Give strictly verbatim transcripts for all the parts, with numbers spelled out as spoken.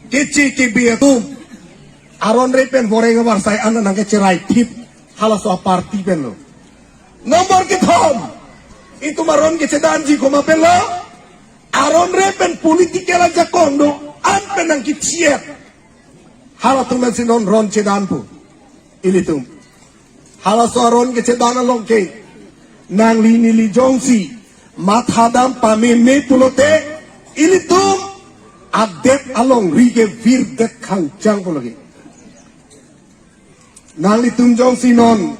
Keche kebe atum aron-re pen voreng avarsai an nangkecherai thip halaso aparty pen lo. Number kethom, itum aron kechedanji komat pen lo? Aron-re pen political ajakong do-an pen nangkechiet. Halatum pensi non ron chedanpo ilitum. Halaso aron kechedan along ke nangli neli jongsi mathadam pameme pulote, ilitum adet alongri ke virdet khangchang pulo ke. Nanglitum jongsi non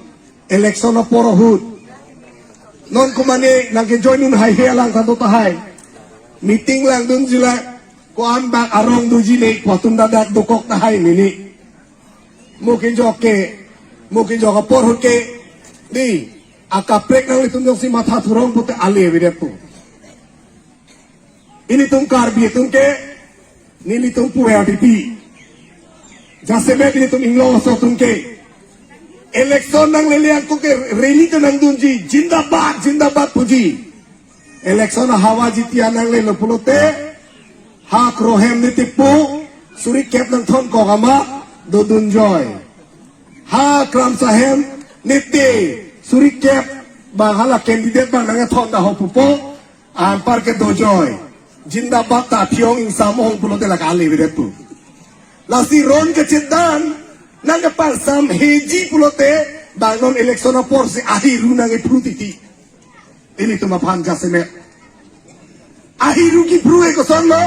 election apor ahut, non komane nangkejoin un haihe alang tado tahai. Meeting langdunji la, ko-an bak arong doji ne, ko-an atum dak dak dokok tahai nini. Mo kejok ke, mo kejok apor ahut ke, di, akaprek nanglitum jongsi matha thurong pute ale avedetpo. Ilitum Karbi atum ke, nelitum pu R D P. Jasemet ilitum inglong aso atum ke. Election nanglele ako ke rally ta nangdunji, jindabad, jindabad puji. Election ahawa jitia nanglelo pulote, ha Kro hem ne tepo, suri kep nangthonkok amat, dodunjoi. Ha Kramsa hem ne te, suri kep, bang hala candidate bang nangthon daho pupo, anpar ke dojoi. Jindabad ta aphi-ong ingsam ong pulote lake ale avedetpo. Lasi ron kechedan nangkepangsam heji pulote, bang non election aporsi ahiru nangkephru titi. Ilitum aphan jasemet. Ahiru kephru ke kosonlo,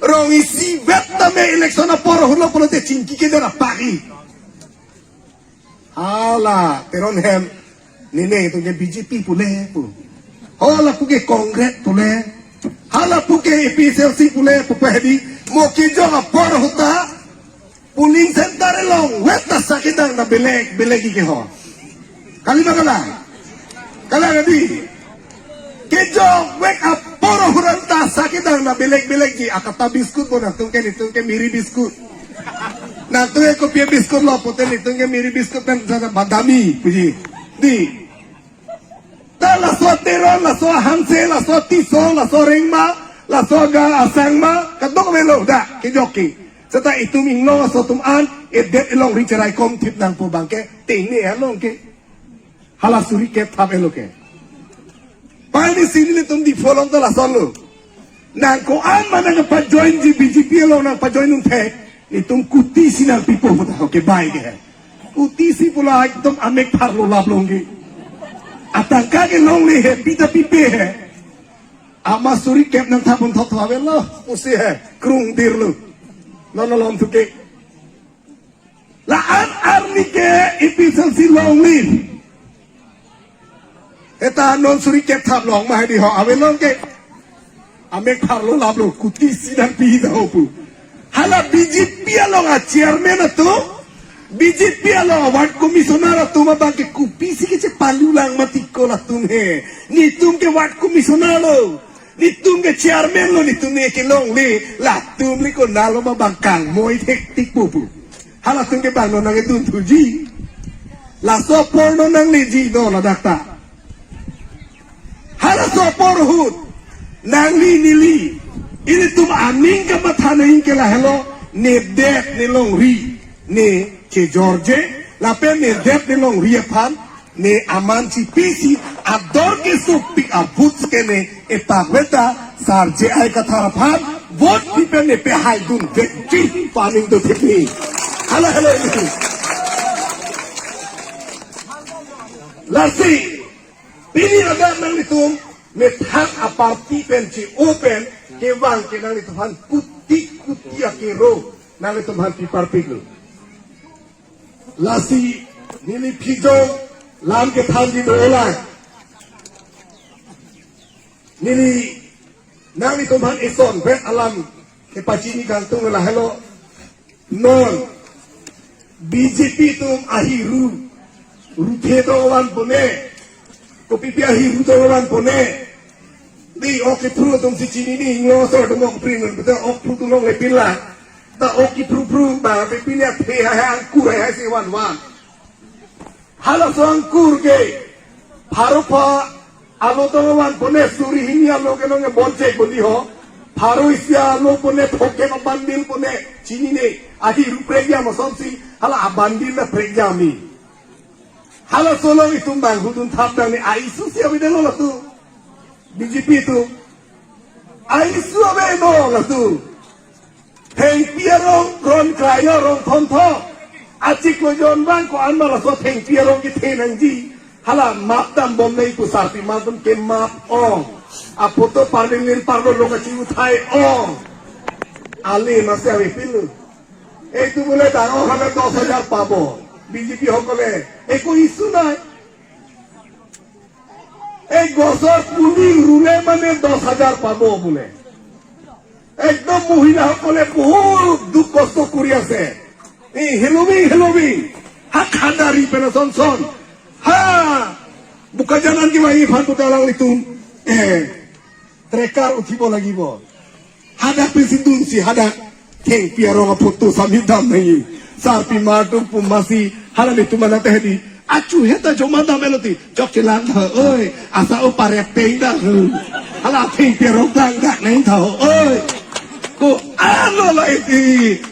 rong isivet tame election apor ahut lo pulote chingki keder apaki. Hala, Teron hem, nene itum ke B J P pule pu. Hala puke Congress pule. Hala puke A P H L C pule pu pahedi. Mo kejok apor ahut ta polling center along wet ta sa kedang na belek, belek ke ho. Kali ba kalang? Kalang adi. Kejok wet apor ahut an ta sa kedang na belek, belek ji. Akata biscuit bo nangtum ke, nelitum ke Miri biscuit. Nangtum ke kopi biscuit lo pute nelitum ke Miri biscuit pen sa Badami puji. Di. Ta laso Teron, laso Hanse, laso Tisso, laso Rengma, laso ga Asangma, kadokave lo, da, kejok ke. Seta itum inglong aso atum an, edet alongri cherai kom thip nangpo bang ke, tene along ke. Hala suri kep thap elo ke. Pini si nelitum Diphu along ta lason lo. Nang ko-an ma nangpajoinji B J P along nangpajoin un thek. Itum kuti si nangpipo puta ho ke bai ke. Kuti si pula ekdom amek pharlo lap longji. Atangka ke longle he, pita pipe he. Amat suri kep nangthap un thotho avelo. Pusi he, krung dir lo. Non along thuke. La-an arni ke A P H L C longle. Eta non suri kep thap long ma hedi ho avelong ke. Amek pharlo lap lo kuti si nangpi daho pu. Hala B J P along a chairman atum, B J P along a ward commissioner atum abang ke kopi si kechepalu lang mati ko latum he. Nelitum ke ward commissioner lo. Nelitum ke chairman lo, nelitum ne kelongle, latum le konat lo ma bang kangmoi thektik po pu. Halatum ke bang non nangkedun thuji. Laso apor non nangleji non ladak ta. Halaso apor ahut nangli neli, ilitum aning kamatha nangji ke lahelo, nedet nelongri ne kejorje, lapen nedet nelongri aphan ne aman chipisi ador kesopik a-vote ke ne epak veta Sar J I Kathar aphan vote pi pen ne pehai dun vekji pu aning do thekni. Hala hala ini. Lasi pini ladak nanglitum methang a-party pen chi-o pen kevang ke nanglitum aphan kuti kuti akero nanglitum aphan piparpik lo. Lasi neli phijong lam kethanji dolang. Neli nanglitum aphan ison vet alam kepachini kangtung lahelo. Non B J P atum ahiru ruthe do van pone. Kopipi ahiru do van pone. Di ok kephru atum si chinine, inglo so atum ok phru ngun, betul ok phru atum longle pila. Ta ok kephru phru ba pepine athe hai hai angkur hai hai si van van. Halaso angkur ke pharo pho alo do van pone, suri hini alo ke nonke bonche kondi ho. Pharo isi alo pone, phokep abundle pone, chinine, ahi ruprek jam asonsi, hala abundle na prek jam ni. Halaso along itum banghudun thap nangne, a-issue si avedetlo latum. B J P atum. A-issue avedet latum. Thengpi arong ron kraya rong thomtho. Achiklo jon bang ko-an ma laso thengpi arong kethe nangji. Hala map dambom nai pu sarpi map dam ke map ong. Apot to parlin lin parlo rong achi uthai ong. Ale masi avepinlo. এইটো বোলে ডাঙৰ হ'লে দহ হাজাৰ পাব। বিজেপি সকলে একো ইছ্যু নাই। এই গছৰ পুলি ৰুলে মানে দহ হাজাৰ পাব বোলে। একদম মহিলাসকলে বহুত দুখ কষ্ট কৰি আছে। এই হেলবি হেলবি, হা খাদাৰি পেনে চন চন, হা বোকাজানান কিবা এই ফান পুতালাং লিতুম, এ, ট্ৰেকাৰ উঠিব লাগিব। Hadak pisi dunsi hadak. Thengpi arong aphoto sami dam nai. Sarpi marduk pu masi hala nelitum anat hedi. Achu heta joma dam-etlo ti. Chokchelang tha oi. Asa o pare peng dak ho. Hala thengpi arong dang dak nai tha ho oi. Ko-an lo la iti.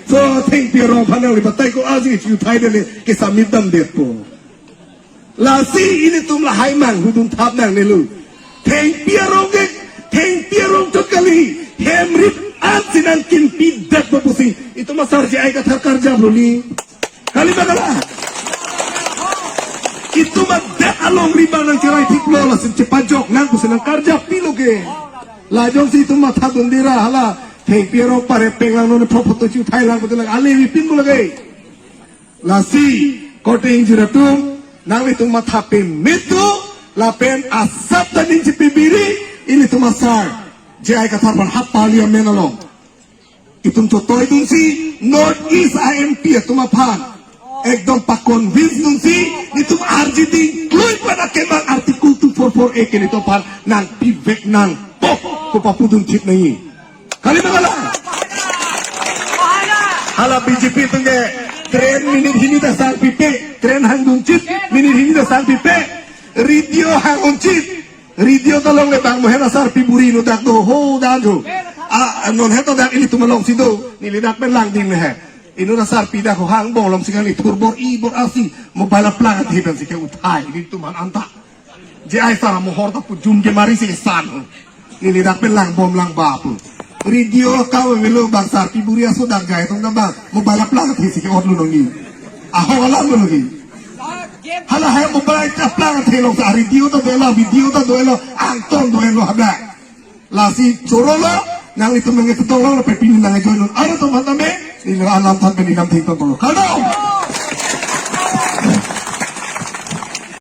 So thengpi arong aphan nangli batai ko aji chu thai dele ke sami damdetpo. Lasi ilitum lahai banghudun thap nangnelo. Thengpi arong ke, thengpi arong chot kali, hem rit an si nangkinpidetpo pusi itum asar J I Kathar karjap lo ni. Kali ba kala? Itum adet alongri abang nangcherai thiklo, lasi chepajok nang pusi nangkarjap pilo ke. La jongsi itum mathadun dira hala thengpi arong pare peng lang non pho photo chu thai lang betul lang ale avepinpo lagi. Lasi korte ingjir atum, nanglitum matha pemit do, lapen asap ta ning chipibiri, ilitum asar J I Kathar aphan ha parliament along itum chotoi dunsi, North East a-M P atum aphan ekdom pa-convince dunsi, itum arjiding klui pada kemang Article two four four A ke ilitum aphan nangpivek nangpo pu papudun thip nai. Kali ba kala? Hala B J P atum ke train minute hini ta sang pipe, train hangdun chit minute hini ta sang pipe, radio hang-un chit, radio ta longle bang mohen asarpi buri nu dak do ho dan ho. A non heto dak ilitum alongsi do, neli dak pen langding he. Inut asarpi dak ho hang bong alongsi kali thur bor-i bor-asi, mobile aplang athe pensi ke uthai ilitum an anta. J I sar amohor ta pujum ke mari si san. Neli dak pen langbom langba pu. Radio kave-lo bang sarpi buri aso dak jai tong dam bang. Mobile aplang athe si ke otlo nongi. Aho alam lo nongi. Hala hai mobile aplang athe lo sa radio ta do-etlo, video ta do-etlo, angton do-etlo hadak. Lasi choro lo, nanglitum nangketong lo, pe pini nangjoin lo. Aro to mantame, neli alam than pe neli nam thik tong lo. Kardom.